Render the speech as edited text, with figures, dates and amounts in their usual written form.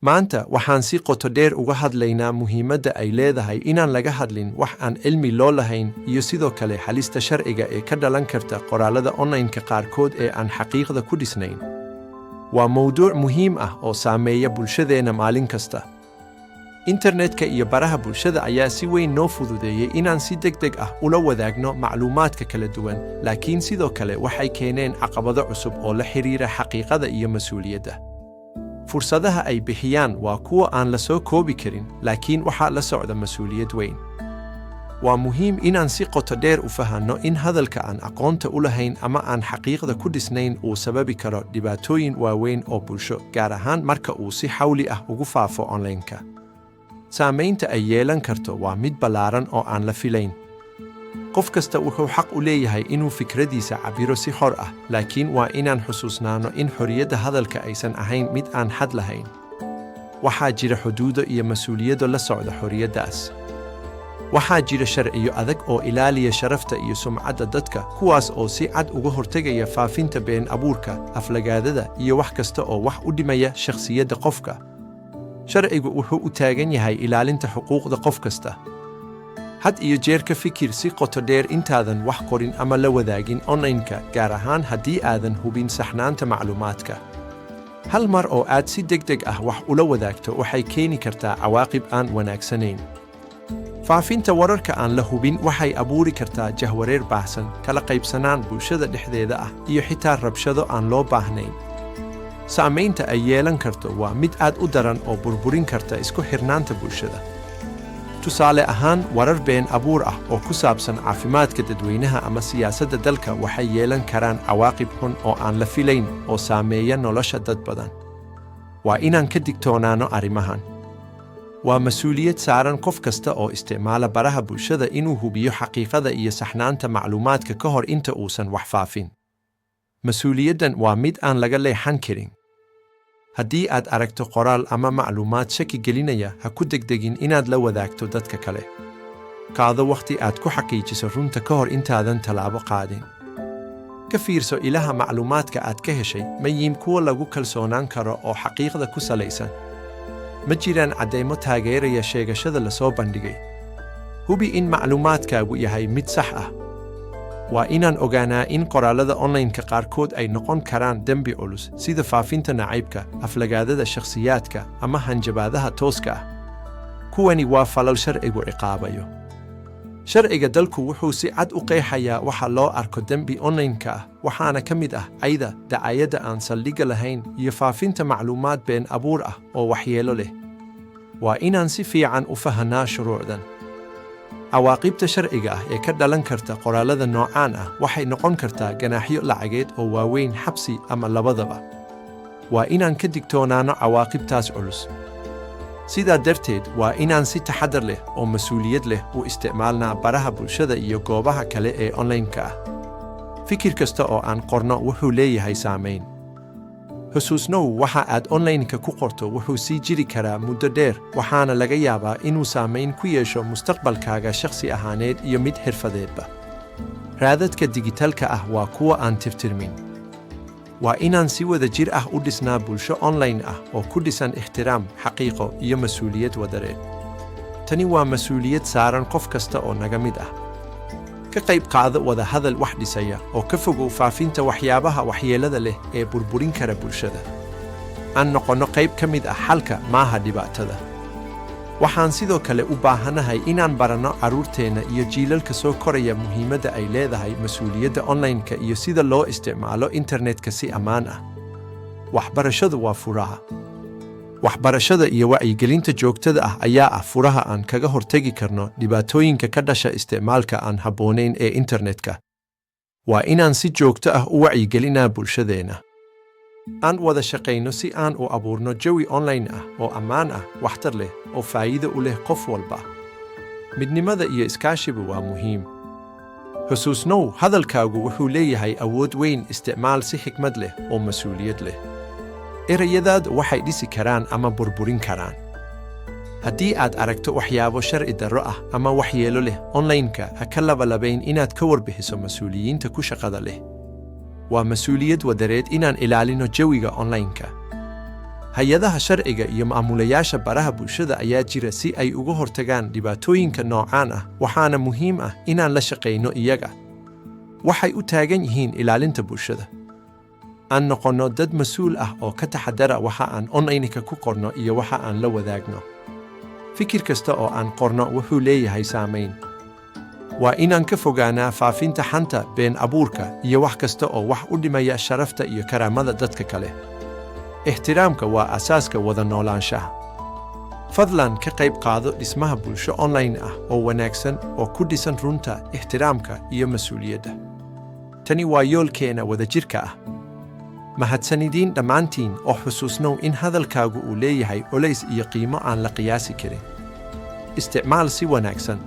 Maanta waxaan si qoto dheer uga hadlaynaa muhiimadda ay leedahay inaan laga hadlin wax aan cilmi loo lahayn iyo sidoo kale halista sharciga ee ka dhalan karta qoraallada online-ka qaarkood ee aan xaqiiqda ku dhisnayn. Waa mowduuc muhiim ah oo saameeya bulshadeenna maalin kasta. Internetka iyo baraha bulshada ayaa si weyn noo fududeeyey inaan si degdeg ah ula wadaagno macluumaadka kala duwan, laakiin sidoo kale waxay keeneen caqabado cusub oo la xiriira xaqiiqada iyo mas'uuliyadda. Fursadaha ay bixiyaan waa kuwo aan la soo koobi karin, laakiin waxaa la socda mas'uuliyad weyn. Waa muhiim inaan si qoto dheer u fahanno in hadalka aan aqoonta u lahayn ama aan xaqiiqda ku dhisnayn uu sababi karo dhibaatooyin waaweyn oo bulsho, gaar ahaan marka uu si xawli ah ugu faafo online-ka. Saamaynta ay yeelan karto waa mid ballaaran oo aan la filayn. Qof kasta wuxuu xaq u leeyahay inuu fikradiisa cabbiro si xor ah, laakiin waa inaan xusuusnaano in xorriyadda hadalka aysan ahayn mid aan xad lahayn. Waxaa jira xuduudo iyo mas'uuliyado la socda xorriyaddaas. Waxaa jira sharciyo adag oo ilaaliya sharafta iyo sumcadda dadka, kuwaas oo si cad uga hortegaya faafinta been abuurka, aflagaadada iyo wax kasta oo wax u dhimaya shakhsiyadda qofka. Sharcigu wuxuu u taagan yahay ilaalinta xuquuqda qof kasta. Had iyo jeer ka fikir si qoto dheer intaadan wax qorin ama la wadaagin online-ka, gaar ahaan haddii aadan hubin saxnaanta macluumaadka. Hal mar oo aad si degdeg ah wax ula wadaagto waxay keeni kartaa cawaaqib aan wanaagsanayn. Faafinta wararka aan la hubin waxay abuuri kartaa jahwareer baahsan, kala qaybsanaan bulshada dhexdeeda ah iyo xitaa rabshado aan loo baahnayn. Saamaynta ay yeelan karto waa mid aad u daran oo burburin karta isku xirnaanta bulshada. Tusaale ahaan, warar been abuur ah oo ku saabsan caafimaadka dadweynaha ama siyaasadda dalka waxay yeelan karaan cawaaqib xun oo aan la filayn oo saameeya nolosha dad badan. Waa inaan ka digtoonaano arrimahan. Waa mas'uuliyad saaran qof kasta oo isticmaala baraha bulshada inuu hubiyo xaqiiqada iyo saxnaanta macluumaadka ka hor inta uusan wax faafin. Mas'uuliyaddan waa mid aan laga leexan karin. Haddii aad aragto qoraal ama macluumaad shaki gelinaya, ha ku degdegin inaad la wadaagto dadka kale. Qaado wakhti aad ku xaqiijiso runta ka hor intaadan tallaabo qaadin. Ka fiirso ilaha macluumaadka aad ka heshay: ma yihiin kuwo lagu kalsoonaan karo oo xaqiiqda ku salaysan? Ma jiraan caddaymo taageeraya sheegashada la soo bandhigay? Hubi in macluumaadkaagu yahay mid sax ah. Waa inaan ogaanaa in qoraallada online-ka qaarkood ay noqon karaan dembi culus, sida faafinta nacaybka, aflagaadada shakhsiyaadka ama hanjabaadaha tooska ah. Kuwani waa falal sharcigu ciqaabayo. Sharciga dalku wuxuu si cad u qeexayaa waxa loo arko dembi online-ka ah, waxaana ka mid ah cayda, dacayadda aan saldhigga lahayn iyo faafinta macluumaad been abuur ah oo waxyeelo leh. Waa inaan si fiican u fahanaa shuruucdan. Cawaaqibta sharciga ah ee ka dhalan karta qoraallada noocaan ah waxay noqon kartaa ganaaxyo lacageed oo waaweyn, xabsi ama labadaba. Waa inaan ka digtoonaano cawaaqibtaas culus. Sidaa darteed, waa inaan si taxadar leh oo mas'uuliyad leh u isticmaalnaa baraha bulshada iyo goobaha kale ee online-ka ah. Fikir kasta oo aan qorno wuxuu leeyahay saamayn. Xusuusnow, waxa aad online-ka ku qorto wuxuu sii jiri karaa muddo dheer, waxaana laga yaabaa inuu saamayn ku yeesho mustaqbalkaaga shakhsi ahaaneed iyo mid xirfadeedba. Raadadka digitalka ah waa kuwa aan tirtirmin. Waa inaan si wada jir ah u dhisnaa bulsho online ah oo ku dhisan ixtiraam, xaqiiqo iyo mas'uuliyad wadareed. Tani waa mas'uuliyad saaran qof kasta oo naga mid ah. Ka qayb qaado wada hadal wax dhisaya oo ka fogow faafinta waxyaabaha waxyeelada leh ee burburin kara bulshada. Aan noqonno qayb ka mid ah xalka, maaha dhibaatada. Waxaan sidoo kale u baahanahay inaan baranno carruurteenna iyo jiilalka soo koraya muhiimadda ay leedahay mas'uuliyadda online-ka iyo sida loo isticmaalo internetka si ammaan ah. Waxbarashadu waa furaha. Waxbarashada iyo wacyigelinta joogtada ah ayaa ah furaha aan kaga hortegi karno dhibaatooyinka ka dhasha isticmaalka aan habboonayn ee internetka. Waa inaan si joogto ah u wacyigelinaa bulshadeenna. Aan wada shaqayno si aan u abuurno jawi online ah oo ammaan ah, waxtar leh oo faa'iido u leh qof walba. Midnimada iyo iskaashigu waa muhiim. Xusuusnow, hadalkaagu wuxuu leeyahay awood weyn. Isticmaal si xikmad leh oo mas'uuliyad leh. Erayadaadu waxay dhisi karaan ama burburin karaan. Haddii aad aragto waxyaabo sharci darro ah ama waxyeelo leh online-ka, ha ka labalabayn inaad ka warbixiso mas'uuliyiinta ku shaqada leh. Waa mas'uuliyad wadareed inaan ilaalino jawiga online-ka. Hay-adaha sharciga iyo maamulayaasha baraha bulshada ayaa jira si ay uga hortagaan dhibaatooyinka noocaan ah, waxaana muhiim ah inaan la shaqayno iyaga. Waxay u taagan yihiin ilaalinta bulshada. Aan noqonno dad mas-uul ah oo ka taxadara waxa aan online-ka ku qorno iyo waxa aan la wadaagno. Fikir kasta oo aan qorno wuxuu leeyahay saamayn. Waa inaan ka fogaanaa faafinta xanta, been abuurka iyo wax kasta oo wax u dhimaya sharafta iyo karaamada dadka kale. Ixtiraamka waa asaaska wada noolaanshaha. Fadlan ka qayb qaado dhismaha bulsho online ah oo wanaagsan oo ku dhisan runta, ixtiraamka iyo mas-uuliyadda. Tani waa yoolkeena wadajirka ah. Mahadsanidiin dhammaantiin, oo xusuusnow in hadalkaagu uu leeyahay culays iyo qiimo aan la qiyaasi karin. Isticmaal si wanaagsan.